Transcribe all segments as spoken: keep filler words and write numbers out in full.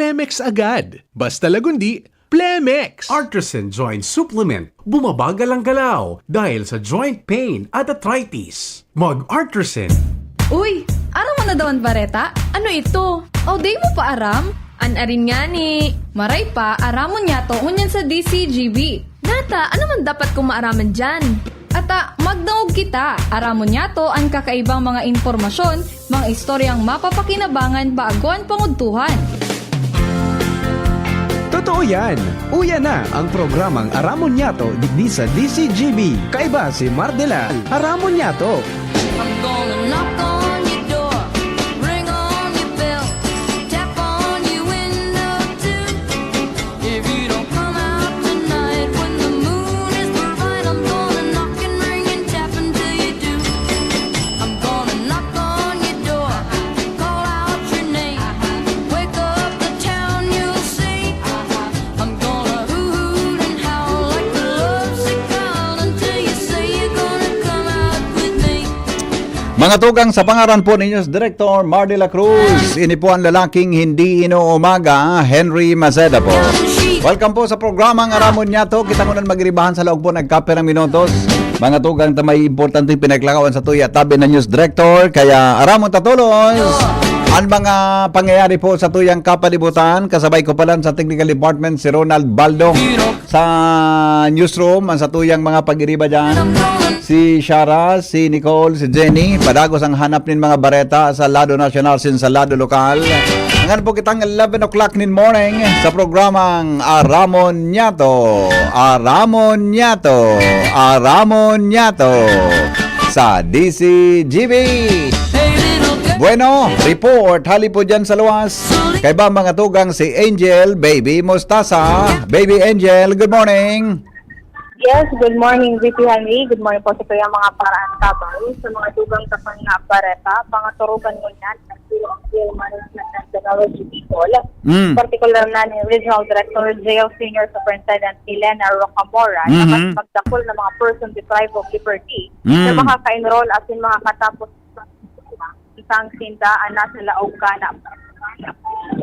Plemex agad. Basta Lagundi, Plemex! Artisan Joint Supplement. Bumabagal ang galaw dahil sa joint pain at arthritis. Mag-Artisan. Uy, aram mo na daw an bareta? Ano ito? O, di mo pa aram? An arin ngani. Maray pa, aramon niyato ngunyan sa D C G B. Nata, ano man dapat kong maaraman diyan? Ata, magdangog kita. Aramon niyato an kakaibang mga impormasyon, mga istoryang mapapakinabangan bago an pangudtuhan. Totoo yan! Uya na ang programang Aramon Niyato digdi sa D C G B. Kaiba si Mardela. Aramon Niyato. I'm gonna knock on your door, ring on your bell, tap on your window too. If you don't come out tonight when the moon is bright, I'm gonna knock and ring and tap until you do. I'm gonna knock on your door, call out your name, wake up the town, you'll see. I'm gonna hoot and howl like a lovesick child until you say you're gonna come out with me. Mga tugang, sa pangaran po ninyo, si Director Mar de la Cruz, ini po ang lalaking hindi inuumaga, Henry Maceda po. Welcome po sa programang Aramon Niyato. Kita ko na magribahan sa laog po nagkapirang minutos. Mga tugang, ta may importante pinaglakawan sa tuya. Tabi na News Director, kaya aramon ta tolos. Ang mga pangyayari po sa tuyang kapalibutan, kasabay ko pala sa Technical Department, si Ronald Baldo. Sa newsroom, ang sa tuyang mga pag-iriba dyan. Si Shara, si Nicole, si Jenny, padagos ang hanap nin mga bareta sa lado nasyonal sin sa lado lokal. Ngan po kitang eleven o'clock nin morning sa programang Aramon Niyato. Aramon Niyato. Aramon Niyato. Sa D C G B. Bueno, report hali po dyan sa luwas. Kaiba mga tugang si Angel, Baby Mustasa. Baby Angel, good morning. Yes, good morning, V P Henry. Good morning po sa kayang mga paraantabang. Sa mga tugang sa Pangna Bareta, pangaturukan mo yan, nagturo ang Jail Management and Technology People. Mm. Partikular na ni Regional Director Jail Senior Superintendent Elena Rocamora, na mas Mhm. magdakul na mga person deprived of liberty na Mm. makaka-enroll asin makakatapos sa isang sinda an nasa laog kana.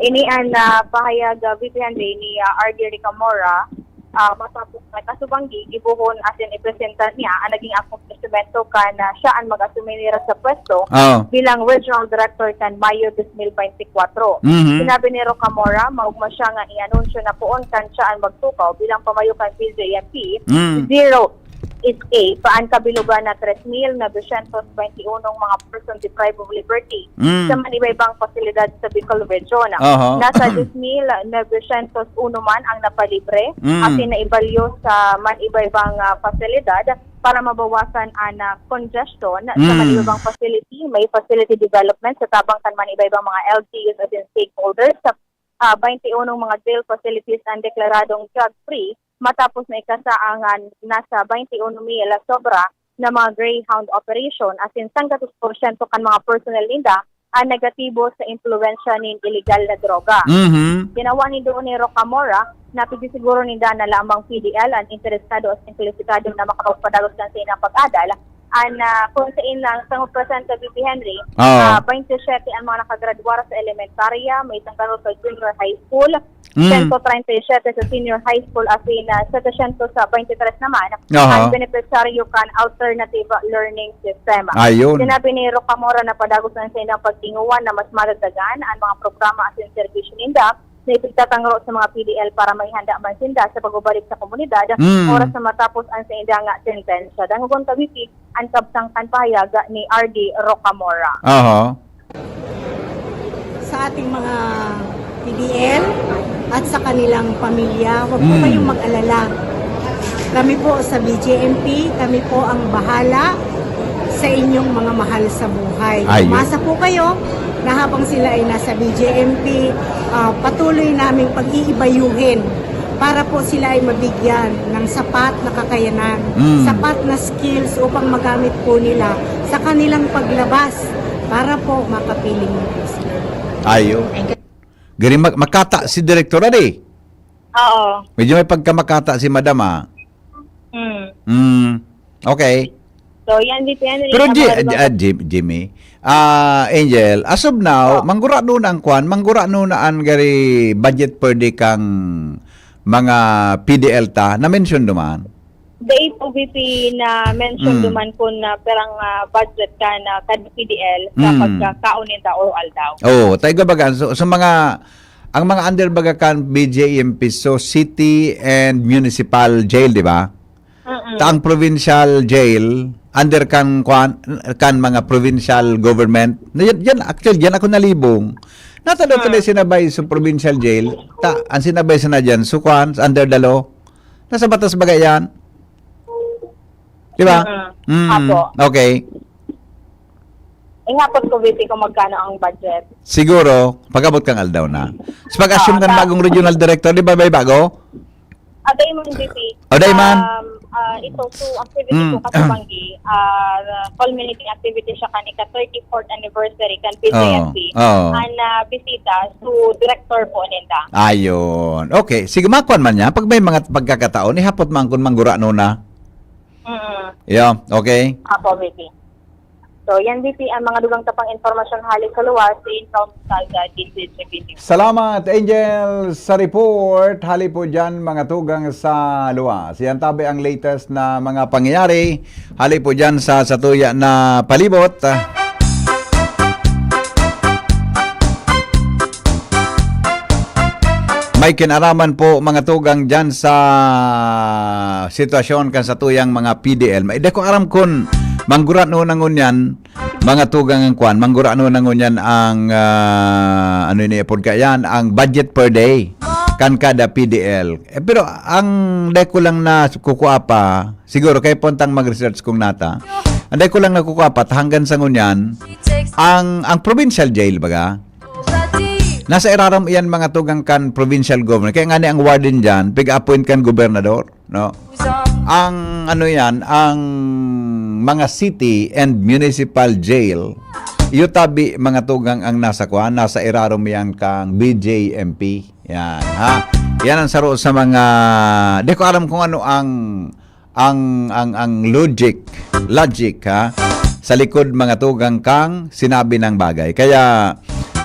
Ini an, ah, pahayag, ah, V P Henry ni, ah, R D Ricamora, ah, matapos na kasubanggi, gibohon asin ipresenta niya an naging akomplishmento kan, ah, siya an mag-asume nira sa pwesto Oo. bilang Regional Director kan Mayo dos mil beintikwatro. Mhm. Sinabi ni Rocamora, maogma siya nga i-anunsyo na poon kan siya an magtukaw bilang pamayo kan P J M P, Mm. zero is A, paan kabilugan na tres mil novecientos beintiunong mga person deprived of liberty Mm. sa manibaybang pasilidad sa Bicol Region. Aha. Nasa diyes mil novecientos uno man ang napalibre Mm. asin naibalyo sa manibaybang, ah, pasilidad para mabawasan an, ah, congestion sa Mm. manibaybang facility. May facility development sa tabang kan manibaybang mga L G Us asin stakeholders sa, ah, beintiunong mga jail facilities ang deklaradong drug-free matapos na ikasa ang, ah, nasa beintiuno mil sobra na mga Greyhound operation, asin sanggatos porsyento kan mga personnel ninda ang negatibo sa impluwensya nin iligal na droga. Mhm. Ginawa nindo ni Rocamora na pigsisiguro ninda na lamang P D L an interesado asin kwalipikado na makapagpadagos kan saindang pag-adal. An, ah, kun sain lang, sangko porsyento, V P Henry, Oo. ah, baynte siyete ang mga nakagradwar sa elementarya, may sanggatos sa junior high school, Mm. sento treinta y siete sa senior high school, asin, ah, setecientos sa baynte tres naman Aha. ang benepisyaryo kan alternative learning system. Ayun. Sinabi ni Rocamora na padagos na sa indang pagtingowan na mas madagdagan ang mga programa asin serbisyo ninda na ipigtatangro sa mga P D L para maihanda man sinda sa pag-ubalik sa komunidad Mm. oras na matapos ang saindang sentensya. Dangogon ta, V P, an kabtang kan pahayag ni R D Rocamora. Aha. Sa ating mga P D L at sa kanilang pamilya, huwag po Mm. kayong mag-alala. Kami po sa B J M P, kami po ang bahala sa inyong mga mahal sa buhay. Ayun. Umasa po kayo na habang sila ay nasa B J M P, ah, patuloy naming pag-iibayuhin para po sila ay mabigyan ng sapat na kakayanan, Mm. sapat na skills upang magamit po nila sa kanilang paglabas para po makapiling ng presidente. Ayo. Gani mak-, makata si Direktora di. Oo. Medyo may pagkamakata si Madam, ah. Mm. Mm. Okay. So, yan, V P Henry, Pero ang Ji- mga lugar ah, Jim- Jimmy, ah, Angel, as of now, Oh. manggurano na ang kwan, manggurano na an gari budget per day kan mga P D L ta, na-mention duman. Dai po, V P, na-mention Mm. duman kun na perang, ah, budget kan, ah, kan P D L sa Mm. pagkakaon ninda o aldaw. Oo, tayo baga, so, so mga, ang mga under baga kan B J M P, so city and municipal jail, di ba? Mm-mm. Ta ang provincial jail, under kan, kwan, kan mga provincial government. Na yan, yan, actually, yan ako nalibong. Nata daw Ah. tuloy sinabay sa provincial jail, ta, ang sinabay sana dyan, so kwan, under the law. Nasa batas baga yan? Di ba? Mm. Mm, Apo. Okay. Ingapot ko, V P, kung magkano ang budget. Siguro, pag-abot kang aldaw na. Sa pag-assume Ah, kan ta- bagong regional director, di ba may bago? Ah, dai man, V P. O, dai man. Um, ah, ito, so, activity Mm. ko kasi banggi, ah, culminating activity siya kan ika thirty-fourth anniversary kan P J M P. Oo. Ang, ah, bisita, so, director po ninda. Ayun. Okay. Sige, makuan man niya. Pag may mga pagkakataon, ihapot man kung manggurano na. Mm. Yeah, okay. Apo, V P. So, yan, V P, ang mga dugang tapang impormasyon hali sa luwas, in Council sa D Z G B News. Salamat, Angel, sa report. Hali po dyan, mga tugang sa luwas. Yan tabi ang latest na mga pangyayari. Hali po dyan sa satuya na palibot. May kinaraman po, mga tugang, dyan sa sitwasyon kan satuyang mga P D L. May, di ko aram kun manggurano na ngunyan, mga tugang ang kwan, manggurano na ngunyan ang, ah, ano ini, apod ka yan, ang budget per day kan kada P D L. Eh, pero ang di ko lang na kukua pa, siguro kay puntang mag-research kung nata. Ang di ko lang nakukua pa, hanggang sa ngunyan, ang, ang provincial jail, baga, nasa irarom iyan, mga tugang, kan provincial government. Kaya nga ni ang warden dyan, pig-appoint kan gobernador, no? Ang ano yan, ang mga city and municipal jail, iyo tabi, mga tugang, ang nasa kwan, nasa irarom yan kang B J M P. Yan, ha? Yan ang saro sa mga, di ko aram kung ano ang ang ang ang logic, logic, ha, sa likod, mga tugang, kang sinabi ng bagay. Kaya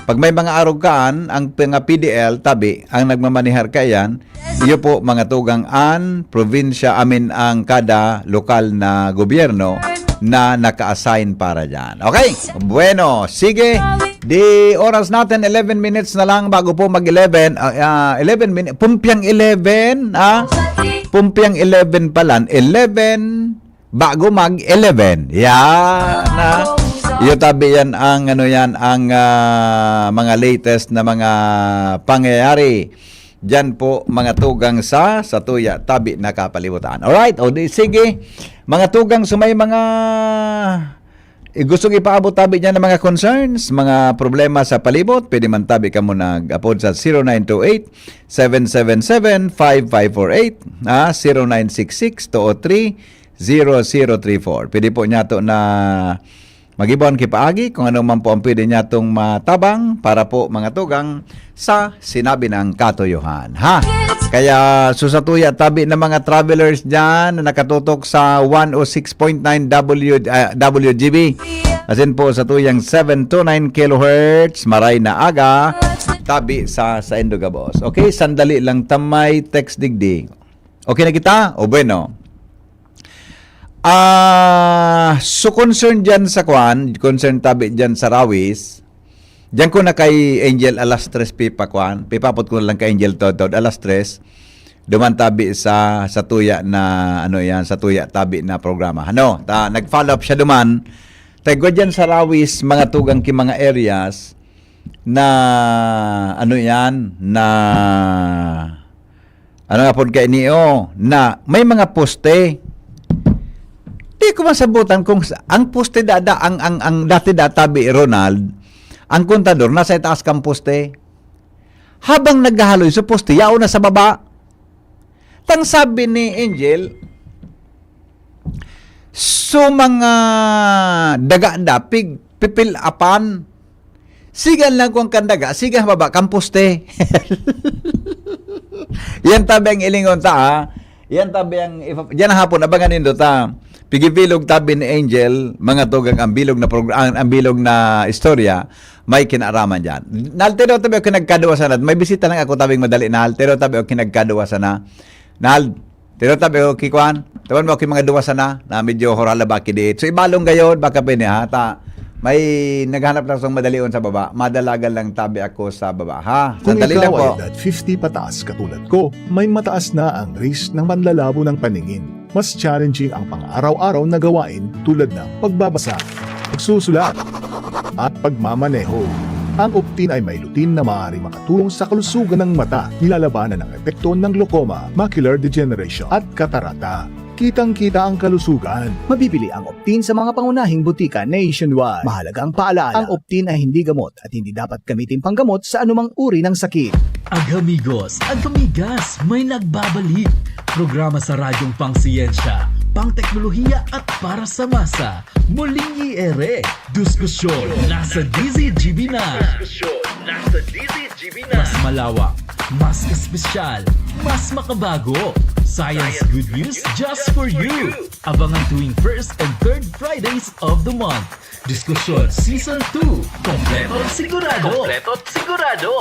pag may mga arog kaan, ang mga P D L tabi ang nagmamanihar kaiyan, iyo po, mga tugang, an probinsya, amin, ang kada lokal na gobyerno na naka-assign para dyan. Okay? Bueno, sige. Di oras natin, eleven minutes na lang bago po mag-eleven. Ah, ah, eleven minutes. Pumpiang eleven, ah. Pumpiang eleven pa lang. Eleven, bago mag-eleven. Yan, ah. Iyo tabi yan ang, ano yan, ang, ah, mga latest na mga pangyayari. Diyan po, mga tugang sa, sa tuya, tabi na kapalibutan. Alright? O di, sige. Mga tugang, so may mga eh, gustong ipaabot tabi niya ng mga concerns, mga problema sa palibot, pwede man tabi kamo nag-apod sa zero nine two eight, seven seven seven, five five four eight, ah, zero nine six six, two oh three, zero zero three four. Pwede po niya to na mag-ibon kipaagi kung ano man po ang pwede niya tong matabang para po, mga tugang, sa sinabi ng katuyuhan, ha? Kaya susatuya tabi ng mga travelers dyan na nakatutok sa one oh six point nine W, ah, W G B. Asin po sa tuyang seven two nine kilohertz, maray na aga, tabi sa, sa Indogabos. Okay, sandali lang, tamay text digdi. Okay na kita? O bueno. Ah, so concern dyan sa kwan, concern tabi dyan sa Rawis, dyan ko na kay Angel alas tres pipakwan, pipapot ko na lang kay Angel Todtod alas tres, duman tabi sa, sa tuya na, ano yan, sa tuya tabi na programa. Ano, ta, nag-follow up siya duman, tagwa dyan sa Rawis, mga tugang ki mga areas na, ano yan, na, ano nga pod kaini, oh, na may mga poste. Di ko masabutan kung sa, ang poste dada, ang, ang, ang dati databi, Ronald, ang kontador nasa itaas kang poste. Habang naghahaloy sa poste, yaon na sa baba. Tang sabi ni Angel, so mga daga dapig, pipil apan, sigan lang kung kandaga, sigan baba, kan poste. Yan tabi ang ilingon ta, ha? Yan tabi ang, ifa- yan hapon, abangan nindo ta. Pigibilog tabi ni Angel, mga tugang, ang bilog na progr-, ang, ang bilog na istorya, may kinaaraman diyan. Nal, tiro tabi ako nagkadwa sana. May bisita lang ako tabing madali, Nal. Tiro tabi ako nagkadwa sana. Nal, tiro tabi ako kikwan. Tawan mo ako yung mga duwa sana na medyo horala ba kidiit. So, ibalong gayod, baka pwede, ha? Ta, may naghanap lang sa madalion sa baba. Madalagan lang tabi ako sa baba, ha? Kung Sandali lang ikaw ay po. Edad fifty pataas katulad ko, may mataas na ang risk ng manlalabo ng paningin. Mas challenging ang pang-araw-araw na gawain tulad ng pagbabasa, pagsusulat, at pagmamaneho. Ang Optin ay may lutein na maaaring makatulong sa kalusugan ng mata. Nilalabanan ang epekto ng glaucoma, macular degeneration, at katarata. Kitang-kita ang kalusugan. Mabibili ang Optin sa mga pangunahing butika nationwide. Mahalagang paalaala, ang Optin ay hindi gamot at hindi dapat gamitin panggamot sa anumang uri ng sakit. Agamigos, agamigas, may nagbabalik. Programa sa radyong pangsiyensya, pangteknolohiya at para sa masa. Muling i-ere. Diskusyon nasa D Z G B na. Diskusyon nasa D Z G B na. Mas malawak, mas espesyal, mas makabago. Science good news just for you. Abangan tuwing first and third Fridays of the month. Diskusyon Season two. Kompleto at sigurado. Kompleto at sigurado.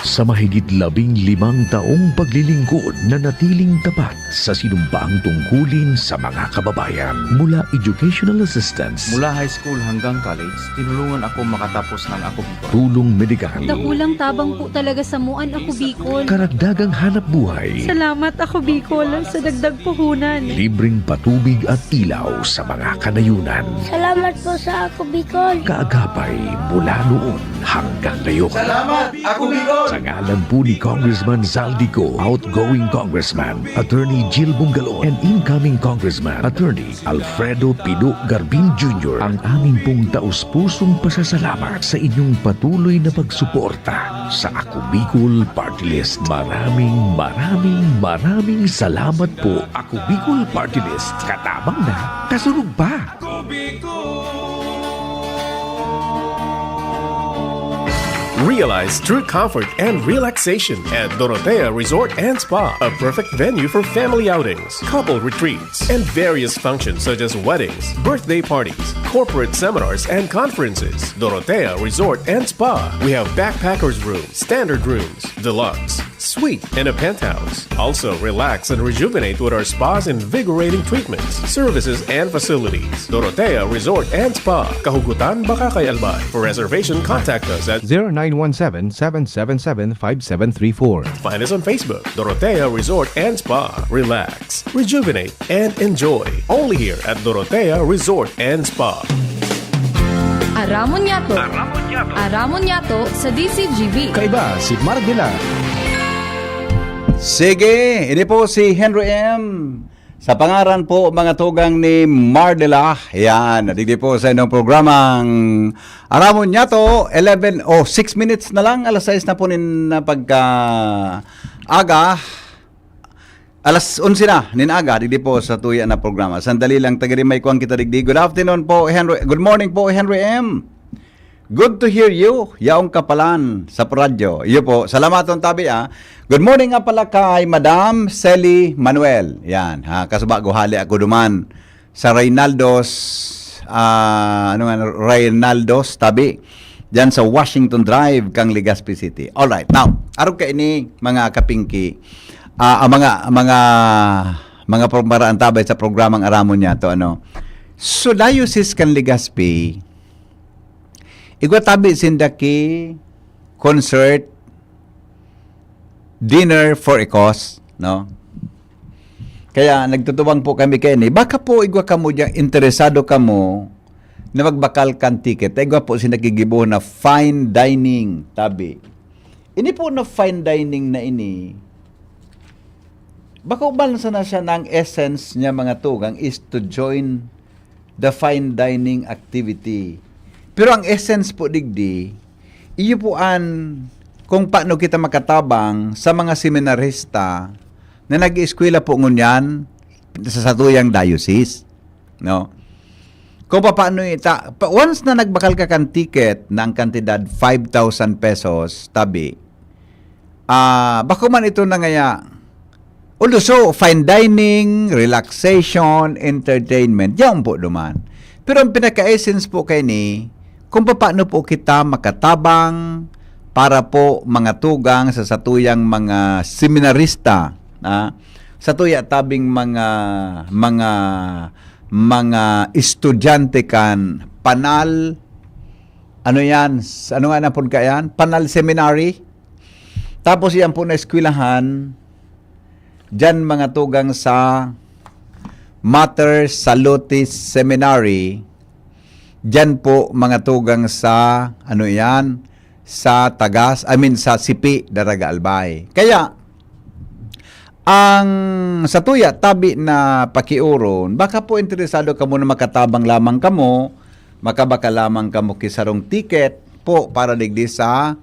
Sa mahigit labing limang taong paglilingkod, nanatiling tapat sa sinumpang tungkulin sa mga kababayan. Mula educational assistance, Mula high school hanggang college, tinulungan ako makatapos ng ako Bicol. Tulong medikal, Dakulang tabang po talaga sa muan ako Bicol. Karagdagang hanap buhay. Salamat ako Bicol sa dagdag puhunan. Libreng patubig at ilaw sa mga kanayunan. Salamat po sa ako Bicol. Kaagapay mula noon hanggang ngayon. Salamat, ako Bicol! Sa ngalan po ni Congressman Zaldy Co, outgoing Congressman, Attorney Jill Bungalon, and incoming Congressman, Attorney Alfredo Pido Garbin Junior, ang amin pong taus-pusong pasasalamat sa inyong patuloy na pagsuporta sa Ako Bicol Party List. Maraming, maraming, maraming salamat po, Ako Bicol Party List. Katabang na, kasunod pa! Realize true comfort and relaxation at Dorotea Resort and Spa, a perfect venue for family outings, couple retreats, and various functions such as weddings, birthday parties, corporate seminars, and conferences. Dorotea Resort and Spa. We have backpackers room, standard rooms, deluxe, suite, and a penthouse. Also, relax and rejuvenate with our spa's invigorating treatments, services, and facilities. Dorotea Resort and Spa, Kahugutan, Bacacay, Albay. For reservation, contact us at zero nine one seven, seven seven seven, five seven three four. Find us on Facebook, Dorotea Resort and Spa. Relax, rejuvenate, and enjoy. Only here at Dorotea Resort and Spa. Aramon Yato. Aramon Yato. Aramon Yato sa D C G V. Kaiba si Mardila. Sige, ini po si Henry M. Sa pangaran po, mga tugang ni Mardila. Yan, digdi po sa inyong programang Aramon Yato, eleven o six minutes na lang, alas sais na po nin, ah, pagka aga. Alas onse na nin aga, digdi po sa tuya na programa. Sandali lang, taga-rimay ko ang kita digdi. Good afternoon po, Henry. Good morning po, Henry M. Good to hear you, yaong kapalan sa radyo. Iyo po, salamaton tabi, ah. Good morning nga pala kay Madam Sally Manuel. Yan, ha, kasuba, guhali ako duman sa Reynaldos, ah, ano nga, Reynaldos tabi. Diyan sa Washington Drive, kang Legazpi City. Alright, now, arog kaini, mga kapingki, ah, ang mga, mga, mga pro-, maraan tabay sa programang Aramon Yato, ano. So, Diocese kan Legazpi, igwa tabi sinda ki concert, dinner for a cause, no? Kaya nagtutubang po kami kaini. Baka po igwa kamo diyan, interesado kamo na magbakal kan ticket. Igwa po sinda ki gibohon na fine dining, tabi. Ini po na fine dining na ini, bako man sana siya na ang essence niya, mga tugang, is to join the fine dining activity. Pero ang essence po digdi, iyo po an kung paano kita makatabang sa mga seminarista na nag-eskwela po ngunyan sa satuyang diocese, no? Kung papaano ita-, pa-, once na nagbakal ka kan ticket na ang kantidad five thousand pesos, tabi, ah, bako man ito na ngaya, Although, so, fine dining, relaxation, entertainment, yaon po duman. Pero ang pinaka-essence po kaini, kung paano po kita makatabang para po mga tugang sa satuyang mga seminarista, ah, satuya tabing mga, mga, mga estudyante kan Panal, ano yan? S-, ano nga na po kaya yan? Panal Seminary? Tapos yan po na eskwelahan, diyan mga tugang sa Mater Salutis Seminary, diyan po mga tugang sa, ano yan, sa Tagas, I mean sa Sipi, Daraga Albay. Kaya, ang satuya tabi na pakiuron, baka po interesado kamo na makatabang lamang kamo, makabakal lamang kamo ki sarong ticket po para digdi sa,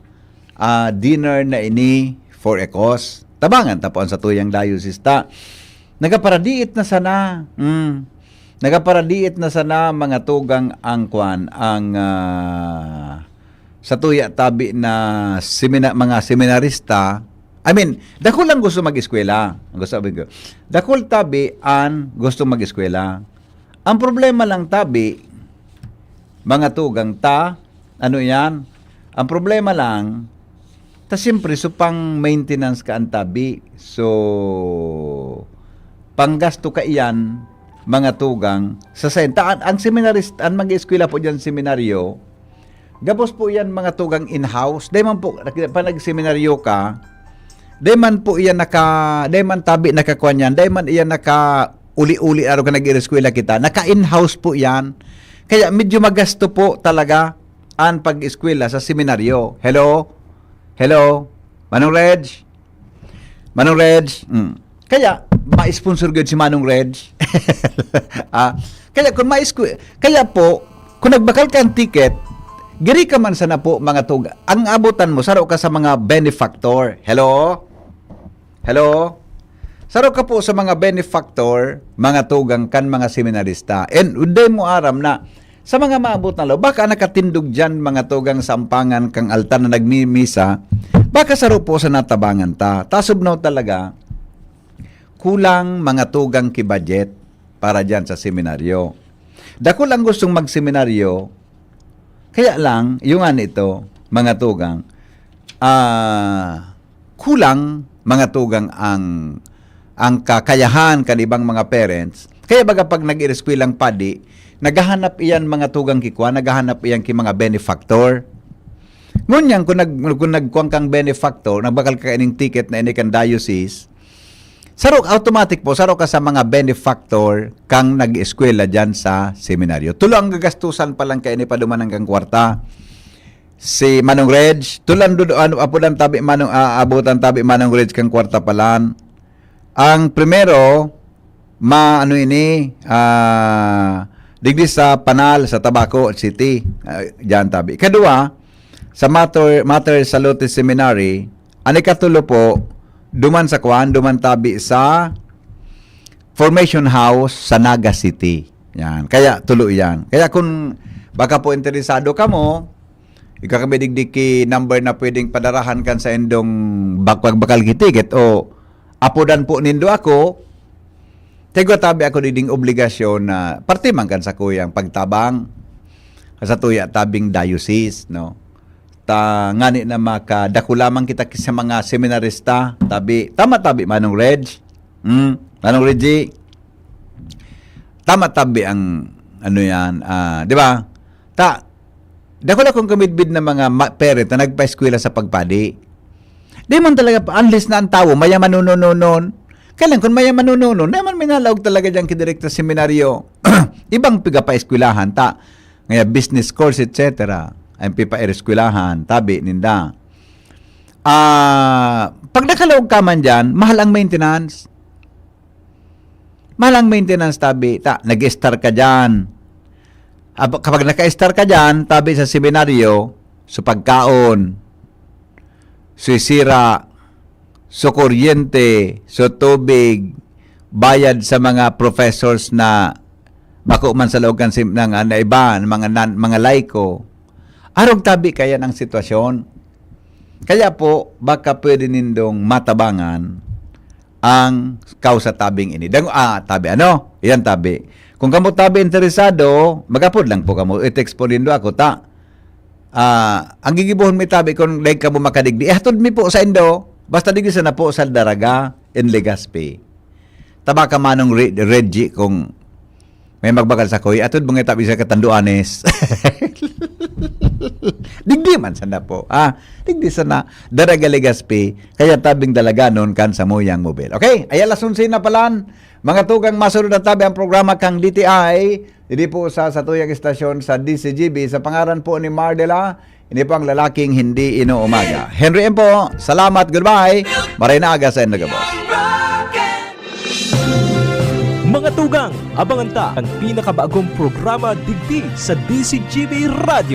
ah, dinner na ini for a cause. Tabangan ta po ang satuyang diocese ta. Nagaparadiit na sana. Mm. Nagaparadiit na sana mga tugang ang kwan, ang, ah, satuya tabi na semina-, mga seminarista. I mean, dakul ang gusto mag-eskwela. Ang gusto sabihin ko, dakul tabi ang gusto mag-eskwela. Ang problema lang tabi, mga tugang ta, ano yan? Ang problema lang, ta siyempre, so pang maintenance ka ang tabi. So, panggasto ka iyan, mga tugang, sa senta. An, ang seminarist, ang mag-eskwela po dyan seminaryo, gabos po yan mga tugang in-house. Dahil man po, pa nag-seminaryo ka, dahil man po iyan naka, dahil man tabi nakakuha niyan, dahil man iyan naka uli-uli araw ka nag-eskwela kita, naka-in-house po yan. Kaya medyo magasto po talaga ang pag-eskwela sa seminaryo. Hello? Hello? Manong Reg? Manong Reg? Mm. Kaya, ma-sponsor gyud si Manong Reg. Ah, kaya kung ma-eskwela, kaya po, kung nagbakal ka ang ticket, giri ka man sana po, mga tuga. Ang abutan mo, saro ka sa mga benefactor. Hello? Hello? Saro ka po sa mga benefactor, mga tugang kan mga seminarista. And uday mo aram na sa mga maabot na lo, baka nakatindog dyan, mga tugang sa ampangan kang altar na nagmimisa, baka saro po sa natabangan ta. Tasubnaw talaga, kulang mga tugang ki budget para dyan sa seminaryo. Dakul ang gustong magseminaryo, kaya lang, yung nga nito, mga tugang, ah, kulang, mga tugang, ang, ang kakayahan kan ibang mga parents. Kaya baga pag nag-ireskwela ang padi, naghahanap iyan mga tugang ki kwan, naghahanap iyan ki mga benefactor. Ngunyan, kung nag-, kung nagkuwang kang benefactor, nagbakal ka ining ticket na ini kan diocese, saro, automatic po, saro ka sa mga benefactor kang nag-eskwela dyan sa seminaryo. Tulo ang gagastusan pa lang kaini padumanan kang kwarta. Si Manong Reg, tulan dud-, ano, apudan tabi Manong, ah, abutan tabi Manong Reg kang kwarta palan. Ang primero, ma-, ano ini, ah, digdi sa Panal, sa Tabaco City. Ah, diyan tabi. Ikadua, sa Mater, Mater Salutis Seminary. Ang ikatulo po, duman sa kwan, duman tabi sa Formation House sa Naga City. Yan. Kaya tulo yan. Kaya kung baka po interesado kamo, ika kami digdi ki number na pwedeng padarahan kan sa indong bak-, pagbakal ki ticket o apodan po nindo ako, tigwa tabi ako diding obligasyon na parte man kan sa kuyang pagtabang sa tuya tabing diocese, no? Ta ngani na makadako lamang kita ki sa mga seminarista, tabi, tama tabi, Manong Reg? Hmm, Manong Reggie? Tama tabi ang, ano yan, ah, di ba? Ta, dakula kong kamidbid na mga ma-, parent na nagpaeskwela sa pagpadi. Di man talaga, pa-, unless na ang tawo, mayaman nunununon. Kaya lang, kung mayaman nununon, di man minalaog talaga dyan kidirekta seminaryo. Ibang piga pa eskwelahan, ta, ngaya business course, et cetera. Ang pipaeskwelahan, tabi ninda. Ah, pag nakalaog ka man dyan, mahal ang maintenance. Mahal ang maintenance, tabi. Ta, nag-star ka dyan. Aba, kapag naka-star ka dyan, tabi sa seminaryo, so pagkaon, so sira, so kuryente, so tubig, bayad sa mga professors na bako man sa laog kan sim-, ng, ah, na iba, mga nan-, mga laiko. Arog tabi kaya ang sitwasyon. Kaya po, baka pwede nindong matabangan ang kausa tabing ini. Dang, ah, tabi, ano? Yan, tabi. Kung kamo tabi interesado, mag-apod lang po kamo. I-text po nindo ako, ta. Ah, ang gigibohon mi tabi, kung dahil kamo makadigdi, ihatod mi po sa indo. Basta digdi sana po sa Daraga in Legazpi. Taba ka manong Re-, Reggie, kung may magbakal sa kuy, atod mga tabi sa Katanduanes. Digdi man sana po, ah. Digdi sana, Daraga Legazpi, kaya tabing Dalaganon kan samuyang mobil. Okay, ay alas onse na palan. Mga tugang, masunod na tabi ang programa kang D T I. Didi po sa satuyang istasyon sa D C G B, sa pangaran po ni Mardela, ini po ang lalaking hindi inuumaga. Henry M po, salamat, goodbye. Maray na aga sa indo gabos. Mga tugang, abangan ta ang pinakabagong programa digdi sa D C G B Radio.